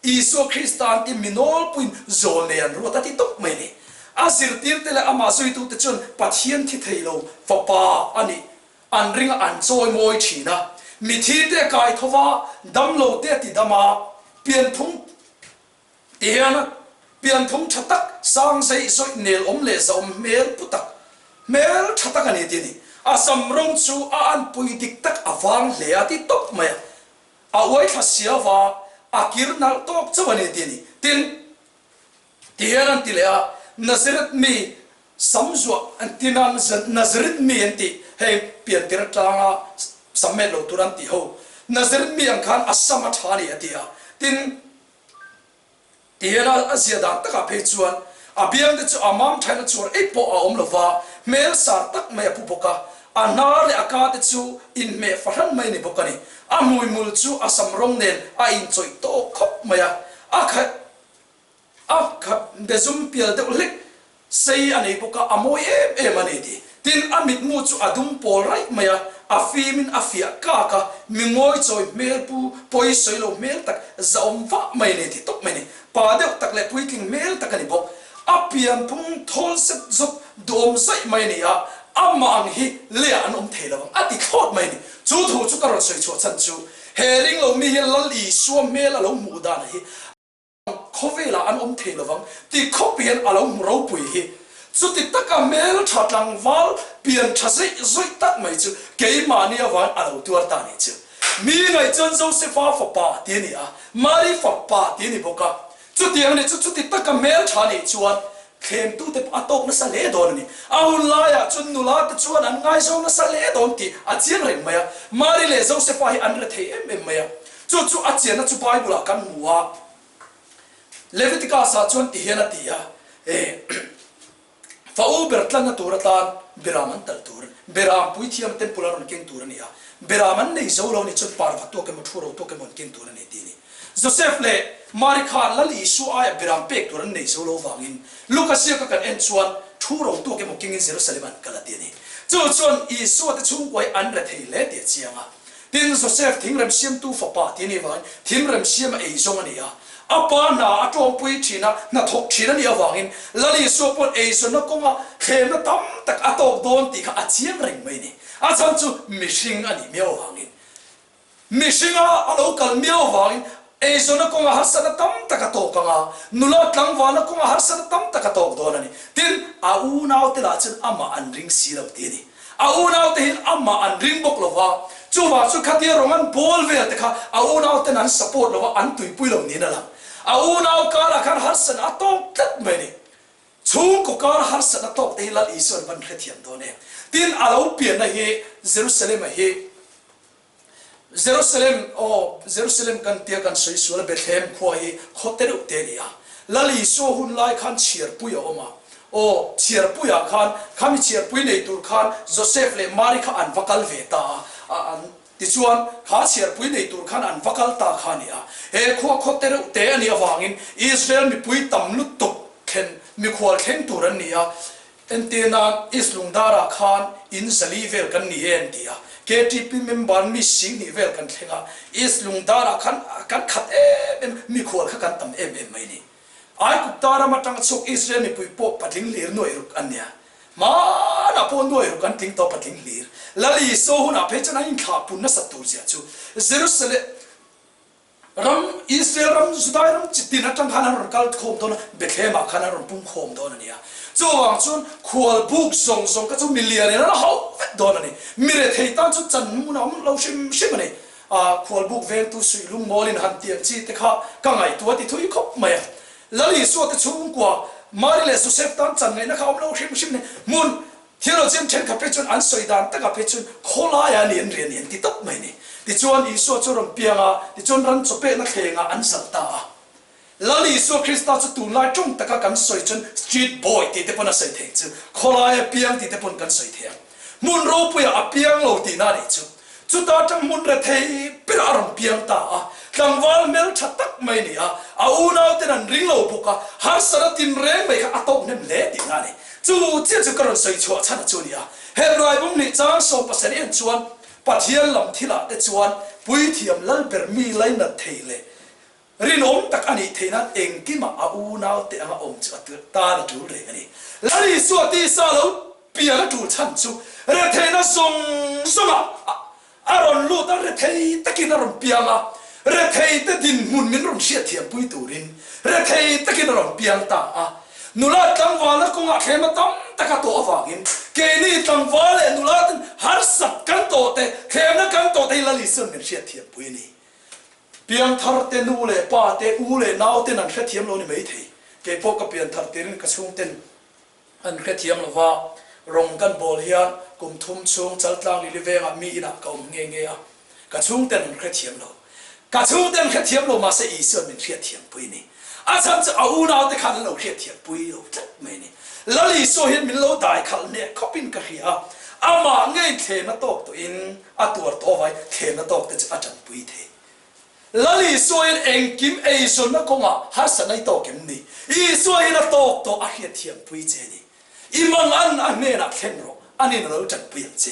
Isua Krista an ti mi nawlpuiin zawl nei an ruat a ti tawp mai a ni. A zirtirte leh amah zuitute chuan Pathian thi thei lo fapa a nih an ring a, an chawi mawi thin a. Mithi te a kai tho va, damlo te a ti dam a, pianphung Ti hian pianphung tha tak, sang zeih zawih nel awm leh zahawm hmel pu tak, hmel tha tak a ni ti a ni. A sam rawng chu a anpui dik tak a vang hle a ti tawp mai a. A uai thla sia va, a kir nalh tawk chauh a ni ti a ni. Tin, ti hian an ti leh a, Nazareth mi sam zuah an ti na, Nazareth mi an tih, hei piantir atlanga sam met lo tur an tih ho, Nazareth mi ang khan a sam a tha a ni a ti a. Tin, Tihian a zia dan takah phei chuan a biangte chu a mam thain a chuar eih pawh a awm lo va, hmel sar tak mai a pu bawk a, a hnar leh a ka te chu inhmeh fahran mai a ni bawk a ni. A hmuihmul chu a sam rawng nen a inchawih tawk khawp mai a, a khat a khat be zum pial deuh hlek sei a nei bawk a, a mawi em em a ni ti. Tin, a mitmu chu a dum pawl raih mai a, a fimin a fiah kak a, mi ngawichawi hmel pu pawi sawi lo hmel tak zahawm vah mai a ni tih tawp mai a ni. Pa deuh tak leh puitling hmel tak a ni bawk. A pianphung thawl zet zawt duhawm zaih mai a ni a, amah ang hi leiah an awm thei lo ang a ti thlawt mai a ni. Chu thu chu ka rawn sawi chhuah chhan chu he ringlo mi hian Lal Isua hmel a lo hmuh dan hi Khawvelah an awm thei lovang tih khawp hian a lo hmu ropui hi. Chuti taka hmeltha tlangval pian tha zeih zawih tak mai chu keimahni avangin a lo tuar ta nih chu. Mi ngaih chuan Josefa fapa ti a ni a, Mari fapa ti a ni bawk a. Chutiang nih chu chuti taka hmeltha nih chuan thlemtute pawh a tawk nasa hle dawn a ni. A hun laiah chuan nula te chuan an ngaizawng nasa hle dawn tih a chiang reng mai a. Mari leh Josefa hi an rethei em em mai a. Chu chu a chianna chu Bible-ah kan hmu a, Leviticus-ah chuan ti hian a ti a, E, fa u ber tlanna tur atan beram an talh tur, beram puithiam temple a rawn keng tur a ni a, beram an nei zo lo ni chuan parva tuak emaw thu ro tuak emaw an keng tur a ni ti a ni. Joseph leh Mari khan Lal Isua aia beram pek tur an nei zo lo vangin Luka ziaka kan en chuan thu ro tuak emaw kengin Jerusalem an kal a ti a ni. Chu chuan Isua te chhungkua hi an rethei hle tih a chiang a. Tin, Joseph thingrem siamtu fapa tih a nih avangin thingrem siam a ei zawng a ni a. A pa hna a tawngpui thin a, hna thawk thin a nih avangin Lal Isua pawn eizawnna kawnga thlemna tam tak a tawk dawn tih kha a chiang reng mai a ni. A chhan chu mihring a nih miau avangin. Mihringa a lo kal miau avangin eizawnna kawnga harsatna tam tak a tawk ang a, nula tlangvalna kawnga harsatna tam tak a tawk dawn a ni. Tin, a unaute lah chuan amah an ring si lo tih a ni. A unaute hian amah an ring bawk lo va, chuvang chu khatia rawng an bawl vel te kha a unauten an support lo va, an tuipui lo niin a lang. A unau karah khan harsatna a tawk tlat mai a ni. Chhungkaw kar harsatna tawk te hi Lal Isuan van hrethiam dawn em? Tin, a lo pianna hi Jerusalem-a hi Jerusalem, aw, Jerusalem kan tia kan sawi sual a, Bethlehem khua hi khaw te deuh te a ni a. Lal Isua hun lai khan chhiarpui a awm a. Aw, chhiarpuiah khan, khami chhiarpui nei tur khan Joseph leh Mari kha an va kal ve ta a. A, an, tichuan, kha chhiarpui nei tur khan an va kal ta kha a ni a. He khua khaw te deuh te a nih avangin Israel mipui tam lutuk thlen, mikhual thleng tur an ni a. Entirna, East Lungdarah khan in zali vel kan ni e an ti a, KTP member mi 20,000 vel kan thleng a, East Lungdarah khan kan khat em em, mikhual kha kan tam em em mai ni. Aigupta ram atanga chhuak Israel mipui pawh patling hlir nuai ruk an nia. Hmanah pawh nuai ruk an tling tawh patling hlir. Lal Isua hunah phei chuan an inthlah pun nasat tur zia chu Jerusalem, Ram, Israel ram, Judai ram chi tin atang khan an rawn kal khawm dawn a, Bethlehem ah khan an rawn pum khawm dawn a ni a. Chuvang chuan khual buk zawng zawng kha chu mi lian in an hauh vek dawn a ni. Mi rethei tan chu chan hmun a awm lo hrim hrim a ni. Ah, khual buk vengtu suih lung mawl in han tiang chi te kha ka ngaihtuah ti thui khawp mai a. Lal Isua te chhungkua, Mari leh Joseph tan chan ngaihna kha a awm lo hrim hrim a ni. Hmun, Theologian thenkhat phei chuan an sawi dan takah phei chuan khawlaiah a ni an rian ni an ti tawp mai a ni. Tichuan Isua chu a rawn piang a, tichuan ran chawpekna thlengah an zalh ta a. Lal Isua Krista chu tunlai tawng taka kan sawi chuan street boy tih te pawn a sawi theih chu, khawlaia piang tih te pawn kan sawi thei ang. Hmun ropuiah a piang lo tihna a nih chu. Chuta atang hmun rethei berah a rawn piang ta a, tlangval hmeltha tak mai a ni a, a unauten an ring lo bawk a, harsatna tinreng mai kha a tawk hnem hle tihna a ni. Chu chiah chu ka rawn sawi chhuah chhan a chu a ni a, Hebrai bumhnih chang 17 en chuan Pathian lam thilah te chuan puithiam lalber mi lainat thei leh Rinawm tak a nih theih nan engkimah a unaute anga awm chu a tan a tul reng a ni. Lal Isua tisa lo pian a tul chhan chu retheihna zawng zawngah a rawn lut a, rethei takin a rawn piang a, retheite dinhmun min rawn hriatthiampui turin rethei takin a rawn piang ta a. Nula tlangvalna kawngah thlema tam tak a tawh avangin keini tlangval leh nula ten harsat kan tawh te, thlemna kan tawh te hi Lal Isua'n min hriatthiampui a ni. Piangthar te nu leh pa te, u leh nau ten an hrethiam lo ni maithei. Kei pawh ka pianthar tirin ka chhung ten an hrethiam lo va, rawng kan bawl hian kum thum chhung Chaltlang Lili vengah mi inah ka awm nghe nghe a, ka chhung ten an hrethiam lo. Ka chhung ten hrethiam lo mahse Isuan min hriatthiam pui a ni. A chhan chu a unau te khan an lo hriatthiam pui lo tlat mai a ni. Lal Isua hian min lo dai khalh hneh khawpin ka hria a, amah ngei thlem a tawk tawhin A tuar tawh vai thlenna tawk te chu a tanpui thei. Lal Isua hian engkim eizawnna kawngah harsatna i tawk em ni? Isua hian a tawk tawh a hriatthiampui che ni. I mang an a hnenah thlen rawh. Ani'n a lo ṭanpui ang che.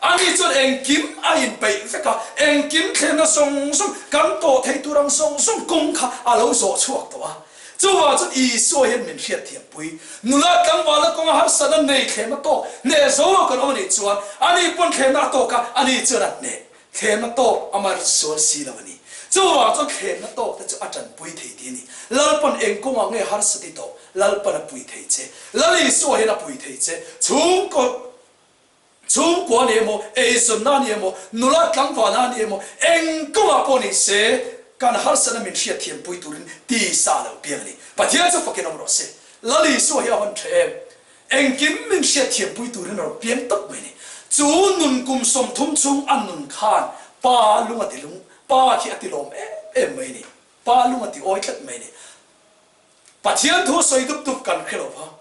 Ani chuan engkim a inpeih vek a, engkim thlenna zawng zawng, kan tawh theih tur ang zawng zawng kawng kha a lo zawh chhuak tawh a. Chuvang chuan Isua hian min hriatthiampui. Nula tlangvalna kawnga harsatna nei thlemna tawk hneh zo lo kan awm a nih chuan, ani pawn thlemna a tawk a, ani chuan a hneh thlemna tawk a mar sual si lo a ni. Chuvang chuan thlemna tawk te chu a tanpui thei tih a ni. Lalpan eng kawngah nge harsat i tawh? Lalpan a pui thei che. Lal Isua hian a pui thei che. Chhungkaw Chhungkua a ni emaw, eizawnna a ni emaw, nula tlangvalna a ni emaw, eng kawngah pawh ni se, kan harsatna min hriatthiampui turin tisa a lo piang a ni. Pathian chu fakin awm rawh se. Lal Isua hi a hawn tha em? Engkim min hriatthiampui turin a rawn piang tawp mai a ni. Chu nun kum 30 chhung a nun khan Pa lung a ti lung, Pa khi a ti lawm em em mai a ni. Pa lung a ti awi tlat mai a ni. Pathian thu sawi dup dup kan hre lo va.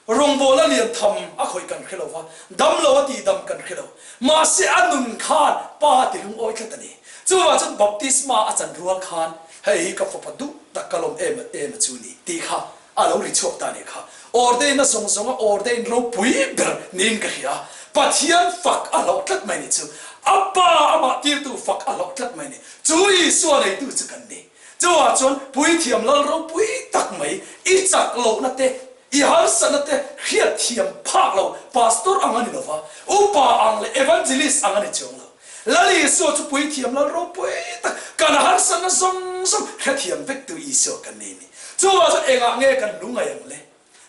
Rawngbawla lian tham a khawih kan hre lo va, dam lo a tih dam kan hre lo. Mahse a nun khan Pa ti lungawi tlat a ni. Chuvang chuan baptisma a chan rual khan hei hi ka fapa duh tak ka lawm em em a chu ni tih kha a lo ri chhuak ta nih kha. Ordain-a zawng zawnga ordain ropui ber niin ka hria. Pathian fak a hlauh tlat mai ni chu. A Pa amah tirtu fak a hlauh tlat mai ni. Chu Isua neitu chu kan ni. Chuvah chuan Puithiam lal ropui tak mai, i chak lohna te, i harsatna te hriatthiam phak lo Pastor ang a ni lova, Upa ang leh Evangelist ang a ni chuang lo. Lal Isua chu Puithiam lal ropui tak, kan harsatna zawng zawng hrethiam vektu Isua kan nei a ni. Chuvah chuan engah nge kan lungaih ang le?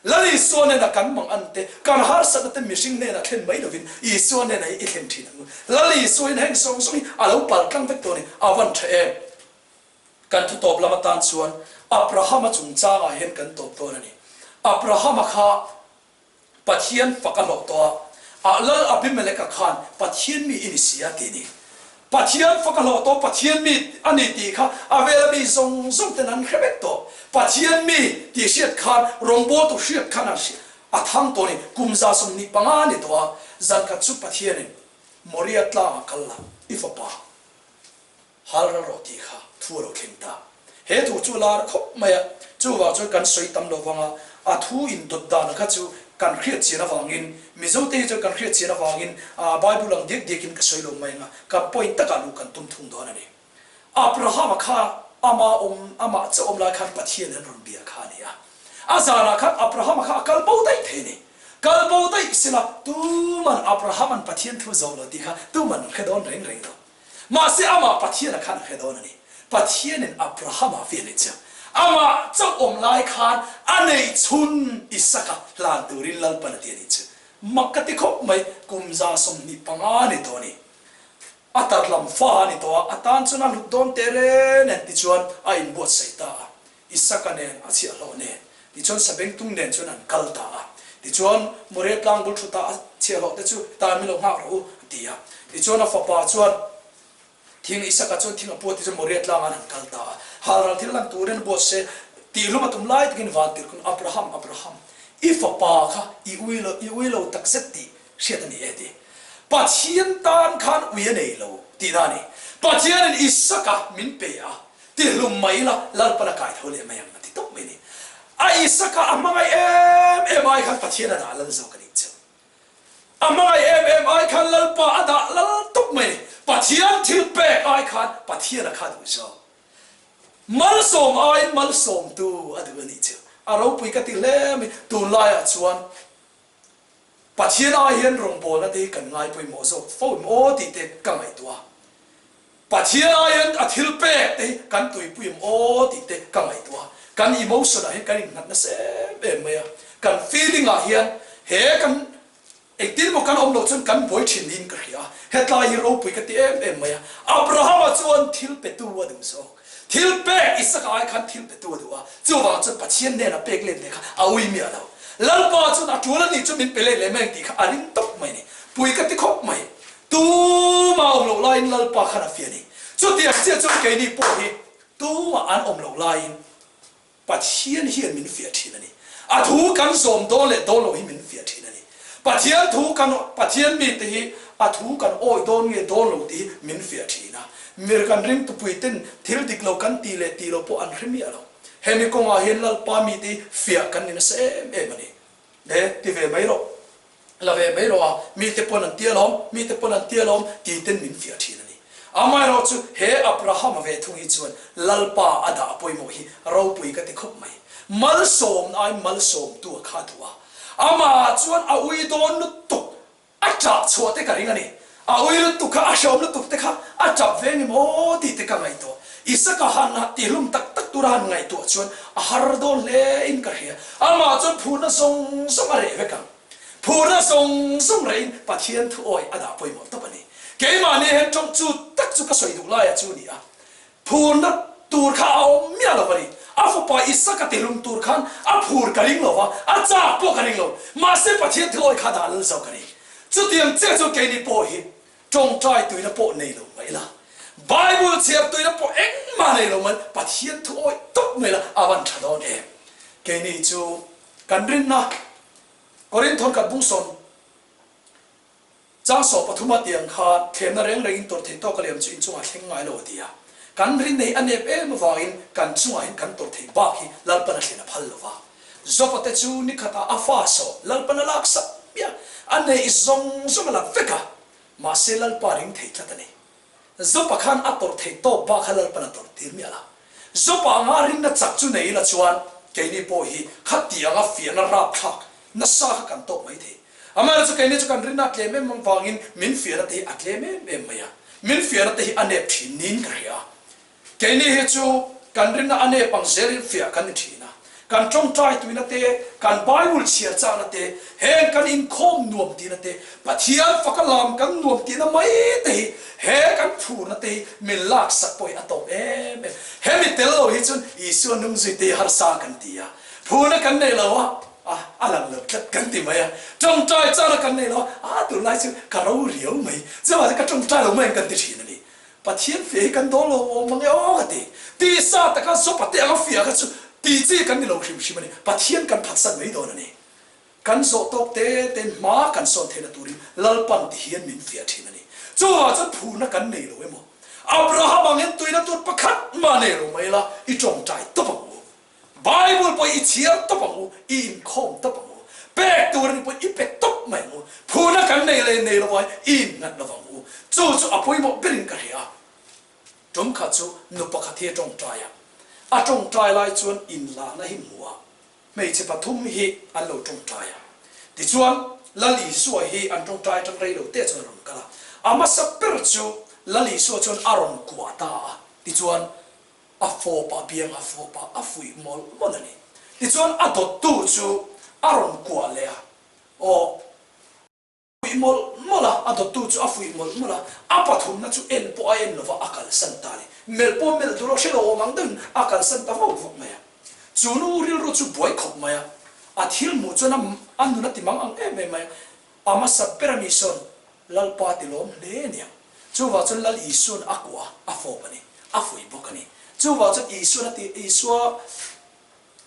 Lal Isua nena kan mang an te, kan harsatna te mihring hnena thlen mai lovin Isua nena hi i thlen thin ang u. Lal Isua hian heng zawng zawng hi a lo paltlang vek tawh a ni, a van tha em? Kan thu tawp lam atan chuan Abrahama chungchangah hian kan tawp dawn a ni. Abrahama kha Pathian fak a hlawh tawh a, a lal Abimeleka khan Pathian mi i ni si a ti a ni. Pathian fak a hlawh tawh, Pathian mi a ni tih kha a vela mi zawng zawng ten an hre vek tawh. Pathian mi tih hriat khan rawngbawltu hriat khan an hria a thang tawh a ni. Kum 25 a ni tawh a, zan khat chu Pathianin Moria tlangah kal la, i fapa. Hal ral rawh tih kha thu a lo thleng ta. He thu chu a lar khawp mai a, chuvang chuan kan sawi tam lo vang a, a thu indawt dan kha chu kan hriat chian avangin, Mizote hi chuan kan hriat chian avangin Bible ang diak diakin ka sawi lo mai ang a, kan point takah luh kan tum thung dawn a ni. Abrahama kha ama awm, amah chauh awm lai khan Pathian an rawn bia kha a ni a. A zanah khan Abrahama kha a kal bo daih thei a ni. Kal bo daih sela tuman Abrahama'n Pathian thu zawh lo tih kha tuman an hre dawn reng reng lo. Mahse amah Pathiana khan a hre dawn a ni. Pathianin Abrahama vel leh chiang. Amah chauh awm lai khan a neih chhun Isaka hlan turin Lalpan a ti a nih chu. Mak ka ti khawp mai, kum 25 ni tawh a ni. A tarlam fa a ni tawh a, a tan chuan a hlut dawn teh reng nen tichuan a inbuatsaih ta a. Isaka nen a chhiahhlawh nen tichuan Sabengtung nen chuan an kal ta a. Tichuan Moria tlang bul thu ta a chhiahhlawh te chu tan min lo nghak rawh u a ti a. Tichuan a fapa chuan thing Isaka chuan thing a pu a tichuan Moria tlangah an han kal ta a. Halral thil lan turin a buat se tih hlum a tum lai takin van tirhkun Abraham, Abraham, i fapa kha i ui lo, i ui lo takzet tih hriat a ni e ti. Pathian tan khan ui a nei lo tihna a ni. Pathianin Isaka min pe a. Tihlum mai ila Lalpan a kai tho leh mai ang a ti tawp mai a ni. A Isaka a hmangaih em em ai khan Pathian a dah lal zawk a nih chu. A hmangaih em em ai khan Lalpa a dah lal tawp mai a ni. Pathian thil pek ai khan Pathian a kha duh zawk. Malsawm aiin malsawmtu a duh a nih chu. A ropui ka ti hle mai. Tunlaiah chuan Pathian ai hian rawngbawlna te hi kan ngai pawimawh zawk fo em aw tih te ka ngaihtuah a. Pathian ai hian a thil pek te hi kan tuipui em aw tih te ka ngaihtuah a. Kan emotion ah hian kan innghat nasa em em mai a. Kan feeling ah hian he kan engtin emaw kan awm loh chuan kan buai thin niin ka hria a. Hetlai hi ropui ka ti em em mai a. Abrahama chuan thil petu a duh zawk. Thil pek Isaka ai khan thil petu a duh a, chuvang chuan Pathian hnena pek let leh kha a ui miah lo. Lalpa chuan a tul a nih chu min pe let leh mai ang tih kha a ring tawp mai a ni. Pui ka ti khawp mai. Tumah awm loh laiin Lalpa khan a fiah a ni. Chutiang chiah chuan keini pawh hi tumah an awm loh laiin Pathian hian min fiah thin a ni. A thu kan zawm dawn leh dawn lo hi min fiah thin a ni. Pathian thu kan, Pathian mite hi a thu kan awih dawn nge dawn lo tih hi min fiah thin a. Mir kan ringtupui ten thil dik lo kan tih leh tih lo pawh an hre miah lo. Hemi kawngah hian Lalpa mite hi fiah kan ni nasa em em a ni. Le, ti ve mai rawh. La ve mai rawh a, mite pawn an ti alawm, mite pawn an ti alawm ti ten min fiah thin a ni. Amaherawhchu he Abrahama ve thung hi chuan Lalpa a dah pawimawh hi ropui ka ti khawp mai. Malsawmna aiin malsawmtu a kha duh a, amah chuan a ui dawn lutuk A ṭah chhuah te ka ring a ni. A ui lutuk kha, a hreawm lutuk te kha a ṭap ve ni maw tih te ka ngaihtuah. Isaka han tihlum tak tak tura han ngaihtuah chuan a har dawn hle in ka hria. Amah chuan phurna zawng zawng a reh vek ang. Phurna zawng zawng rehin Pathian thu awi a dah pawimawh tawp a ni. Keimahni hian ṭawng chu tak chu ka sawi duh laiah chu a ni a. Phurna tur kha a awm miah lo a ni. A fapa Isaka tihlum tur khan a phur ka ring lo va, a chak pawh ka ring lo. Mahse Pathian thu awi kha dah lal zo ka ni. Chutiang chiah chu keini pawh hi tawngtai tuina pawh nei lo mai la, Bible chhiar tuina pawh engmah nei lo mai, Pathian thu awi tawp mai la a van tha dawn em. Keini chu kan rinna Korinthon kan bungsawn Chang sawh pathuma tiang kha thlemna reng rengin tawrh theih tawk a liam chu inchungah thleng ngai lo a ti a. Kan rin nei a nep em avangin kan chungah hian kan tawrh theih bak hi Lalpan a thlen a phal lo va. Jopa te chu nikhatah a fa sawh Lalpan a lak sak miah a neih zawng zawng a la vek a, mahse Lalpa ring thei tlat a ni. Jopa khan a tawrh theih tawk bak kha Lalpan a tawrh tir miah la. Jopa anga rinna chak chu nei ila chuan keini pawh hi khati anga fiahna rapthlak nasa kha kan tawk mai thei. Amaherawhchu keini chu kan rinna a tlem em avangin min fiahna te hi a tlem em em mai a, min fiahna te hi a nep thin niin ka hria. Keini hi chu kan rinna a nep ang zelin fiah kan ni thin a, kan tawngtai tuina te, kan Bible chhiar chakna te, heng kan inkhawm nuam tihna te, Pathian faka lam kan nuam tihna mai te hi he kan phurna te hi min laksak pawh hi a tawp em em. Hemi tel lo hi chuan Isua nungzui te hi harsa kan ti a, phurna kan nei lo a, A, a lang lo tlat kan ti mai a, tawngtai chana kan nei lo a, a tunlai chu ka ro riau mai, chuvang chu ka tawngtai lo mai ang kan ti thin a ni. Pathian fiah hi kan dawl lo awm mang e aw ka ti. Tisa taka zawpa te anga fiah kha chu tih chi kan ni lo hrim hrim a ni. Pathian kan phatsan mai dawn a ni. Kan zawh tawk te tein hma kan sawn theihna turin Lalpan ti hian min fiah thin a ni. Chuvang chuan phurna kan nei lo emaw? Abraham angin tuina tur pakhat mah nei lo mai la, i tawngtai tawp ang u. Bible pawh i chhiar tawp ang u, i inkhawm tawp ang u, pek tur a ni pawh i pe tawp mai ang u, phuna kan nei leh nei lo ai i innghat lo vang u. Chu chu a pawimawh berin ka hria. Tum khat chu nu pakhat hi a tawngtai a, a tawngtai lai chuan inlahna hi hmu a, hmeichhe pathum hi an lo tawngtai a. Tichuan, Lal Isua hi an tawngtai atang rei lo te chuan a rawn kal a, a hmasa ber chu Lal Isua chuan a rawn kuah ta a, tichuan, A fawp a biang a fawp a, a fuih mawlh mawlh a ni. Tichuan a dawttu chu a rawn kuah leh a, aw, fuih mawlh mawlh a, a dawttu chu a fuih mawlh mawlh a, a pathumna chu en pawh a en lova a kalsan ta a ni. Melh pawh melh duh lo hre lo awm ang deuhin a kalsan ta vauh vauh mai a. Chu nu rilru chu buai khawp mai a, a thil hmuh chuan a nun a ti mang ang em em mai a, a hmasa ber a mi sawn Lalpa ti lawm hle a niang. Chuvah chuan Lal Isua'n a kuah a, a fawp a ni. A fuih bawk a ni. Chuvah chuan Isua'n a ti, Isua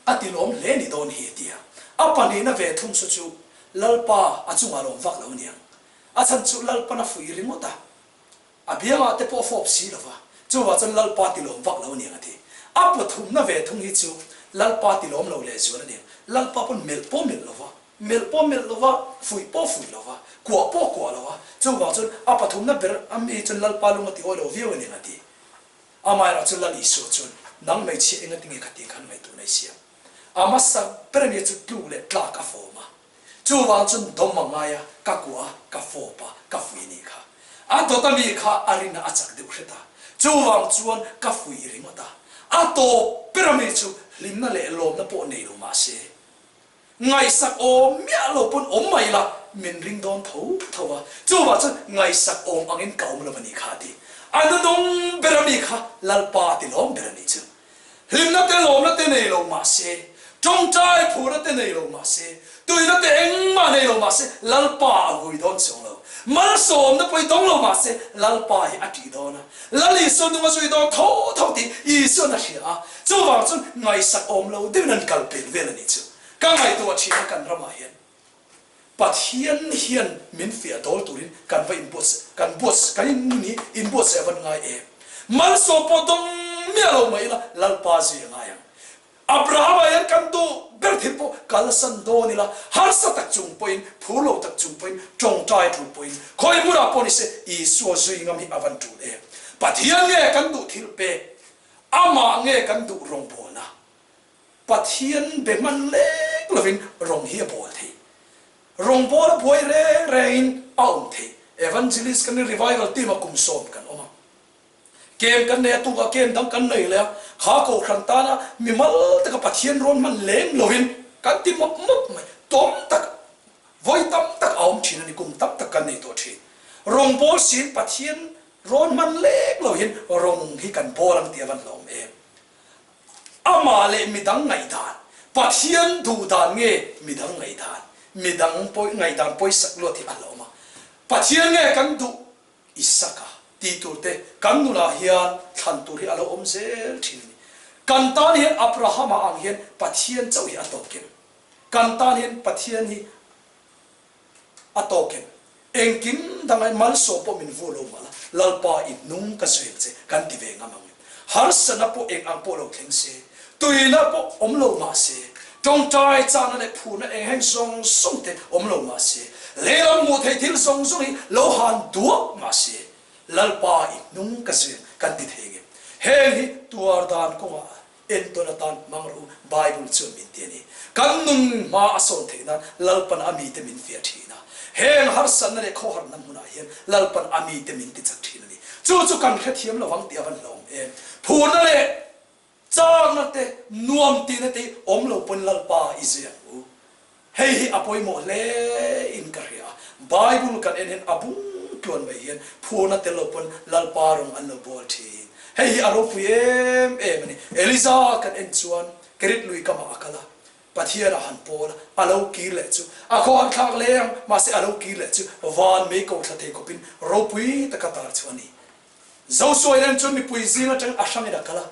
a ti lawm hle ni dawn hi a ti a. A pahnihna ve thung saw chu Lalpa a chungah lawm vak lo a niang. A chhan chu Lalpan a fuih ringawt a. A biangah te pawh a fawp si lo va, chuvah chuan Lalpa ti lawm vak lo a niang a ti. A pathumna ve thung hi chu Lalpa ti lawm lo lehzual a niang. Lalpa pawn melh pawh melh lo va, melh pawh melh lo va, fuih pawh fuih lo va, kuah pawh kuah lo va, chuvang chuan a pathumna ber a mi chuan Lalpa lung a ti awi lo viau a niang a ti. Amaherawh chu Lal Isua chuan, Nang hmeichhia enga tinge kha tih khan ngaihtuah nei siam. A hmasa ber a nia chu tluk leh tlak a fawm a. Chuvang chuan dawm a ngai a, ka kuah a, ka fawp a, ka fuih nih kha. A dawt a mi kha a rin a a chak deuh hret a. Chuvang chuan ka fuih ringawt a. A tawp ber a mi chu hlimna leh lawmna pawh nei lo mah se, ngaihsak awm miah lo pawn awm mai la, min ring dawn tho tho a. Chuvang chuan ngaihsak awm angin ka awm lo a nih kha a ti. A nunung ber a mi kha Lalpa ti lawm ber a nih chu. Hlimna te lawmna te nei lo mah se, tawngtai phurna te nei lo mah se, tuina te engmah nei lo mah se, Lalpa a vui dawn chuang lo. Malsawmna pawh i dawng lo mah se, Lalpa hi a tih dawn a. Lal Isua nung a zui dawn tho tho tih Isua'n a hria a, chuvang chuan ngaihsak awm lo deuhin an kal pel vel a nih chu. Ka ngaihtuah thin a kan ramah hian. Pathian hian min fiah dawl turin kan va inbuatsaih, kan buatsaih, kan in nun hi inbuatsaih a van ngai em? Malsawm pawh dawng miah lo mai ila, Lalpa zui a ngai ang. Abrahama hian kan duh ber thil pawh kalsan dawn ila, harsa tak chung pawhin, phur lo tak chung pawhin, tawngtai tul pawhin, khawi hmunah pawh nise Isua zui ngam hi a van tul em? Pathian nge kan duh thil pek? Amah nge kan duh rawngbawlna? Pathian be hman lek lovin rawng hi a bawl thei. Rawngbawl a buai reng rengin a awm thei. Evangelist kan ni revival team a kum sawm kan awm a. Kem kan nei a tukah kem dang kan nei leh a, kha kohhran tana mimal taka Pathian rawn hman lem lovin kan ti mawp mawp mai. Tawm tak, vawi tam tak a awm thin a ni, kum tam tak kan nei tawh thin. Rawngbawl siin Pathian rawn hman lek lo hian rawng hi kan bawl ang tih a van hlawm em. Amah leh midang ngaihdan, Pathian duh dan nge midang ngaihdan, midang pawi ngaihdan pawisak luat hi a hlawm a. Pathian nge kan duh Isaka tih tur te kan nunah hian thlan tur hi a lo awm zel thin a ni. Kan tan hian Abrahama ang hian Pathian chauh hi a tawk em? Kan tan hian Pathian hi a tawk em? Engkim dang ai malsawm pawh min vu lo mah la, Lalpa i hnung ka zuiang che kan ti ve ngam ang em? Harsatna pawh eng ang pawh lo thleng se, tuina pawh awm lo mah se, tawngtai chahna leh phurna eng heng zawng zawng te awm lo mah se, lehlam hmuh theih thil zawng zawng hi lo han duak mah se, Lalpa i hnung ka zir kan ti thei nge. Heng hi tuar dan kawngah entawn atan hmang rawh u, Bible chuan min ti a ni. Kan nun hma a sawn theih nan Lalpan a mite min fiah thin a. Heng harsatna leh khawharna hmunah hian Lalpan a mite min ti chak thin a ni. Chu chu kan hrethiam lo vang tih a van hlawm em. Phurna leh chakna te, nuam tihna te hi awm lo pawn Lalpa i zui ang u. Hei hi a pawimawh hle in ka hria. Bible kan en hian a bung tluan mai hian phurna tel lo pawn Lalpa rawng an lo bawl thin. Hei hi a ropui em em a ni. Eliza kan en chuan Kerit lui kamah a kal a, Pathian a han pawl a, a lo kir leh chu a khaw han thlak leh ang, mahse a lo kir leh chu van mei ko thla thei khawpin ropui taka tar chu a ni. Joshua hian chuan mipui zing atangin a hrangin a kal a,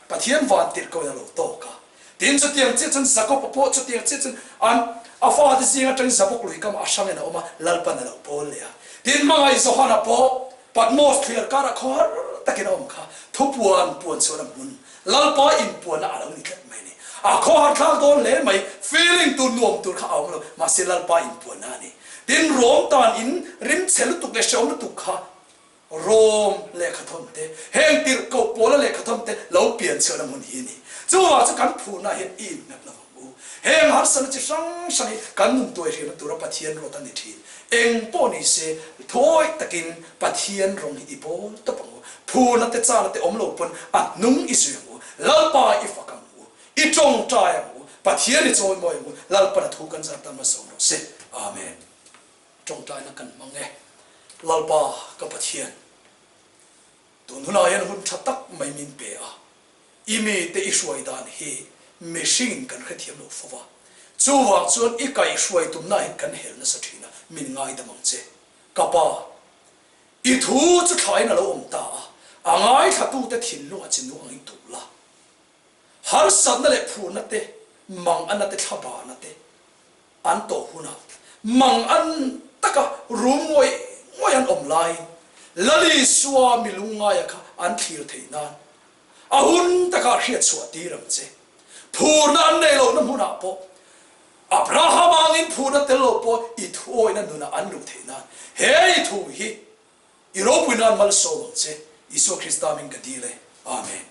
Pathian van tirh koin a lo tawk a. Tin, chutiang chiah chuan Jakob-a pawh chutiang chiah chuan an a fate zing atangin Jabok lui kamah a hrangin a awm a, Lalpan a lo pawl leh a. Tin, hmangaih Johana pawh Patmos thliar karah khawhar takin a awm kha, thupuan puan chuan a hmun Lalpa inpuanna a lo ni tlat mai a ni. A khawhar thlak dawn hle mai, feeling tur nuam tur kha a awm lo, mahse Lalpa inpuanna a ni. Tin, Rom tan in rim chhe lutuk leh hrehawm lutuk kha Rom lehkhathawn te, heng tirhkoh pawla lehkhathawn te lo pian chhuahna hmun hi a ni. Chuvang chu kan phurna hian i innghat lo vang u. Heng harsatna chi hrang hrang hi kan nun tuai hriamna tura Pathian ruat a ni thin. Eng pawh ni se, thuawih takin Pathian rawng hi i bawl tawp ang u. Phurna te chana te awm lo pawn a hnung i zui ang u. Lalpa i fak ang u. I tawngtai ang u. Pathian i chawimawi ang u. Lalpan a thu kan zar tan hmasawm rawh se. Amen. Tawngtaina kan hmang e. Lalpa ka Pathian, tun hunah hian hun tha tak mai min pe a, i mite i hruai dan hi mihringin kan hrethiam lo fo va, chuvang chuan i kaihhruai tumna hian kan hel nasa thin a, min ngaidam ang che. Ka Pa, i thu chu thlain a lo awm ta a, a ngaithlatute thinlungah chi nu angin tuh la. Harsatna leh phurna te, manganna te, thlabana te, An tawh hunah mang an taka rum ngawih ngawih an awm laiin Lalisua mi lungngaia kha an thlir theih nan a hun takah hriat chhuah tir ang che. Phurna an neih lohna hmunah pawh Abraham angin phurna tel lo pawh i thuawihna nunah an luh theih nan he i thu hi i ropui nan malsawm ang che. Isua Krista min ka dil e. Amen.